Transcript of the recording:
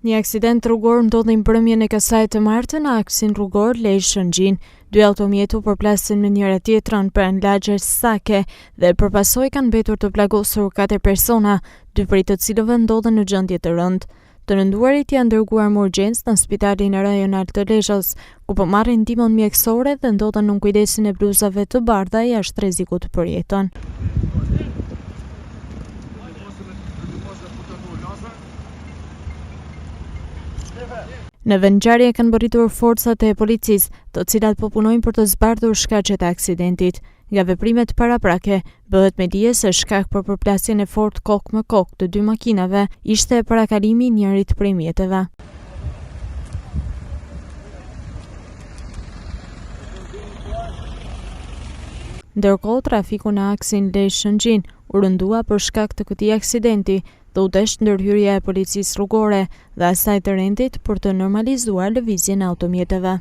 Një aksident rrugor ndodhi mbrëmjen e kësaj të marte në aksin rrugor Lezhë-Shëngjin. Dy automjete u përplasën me njëra-tjetrën pranë lagjes Sake dhe për pasojë kanë mbetur të plagosur katër persona, dy prej të cilëve ndodhen në gjendje të rëndë. Të lënduarit janë dërguar me urgjencë në Spitalin Rajonal të Lezhës, ku po marrin ndihmën mjekësore dhe ndodhen nën kujdesin e bluzave të bardha jashtë rrezikut për jetën. Në vendngjarje kanë mbërritur forcat e policisë, të cilat po punojnë për të zbardhur shkaqet e aksidentit. Nga veprimet paraprake, bëhet me dije se shkak për përplasjen e fortë kokë më kokë të dy makinave ishte parakalimi i njërit prej mjeteve. Ndërkohë, trafiku në aksin Lezhë-Shëngjin u rëndua për shkak të këtij aksidenti dhe u desh ndërhyrja e policisë rrugore dhe asaj të rendit për të normalizuar lëvizjen e automjeteve.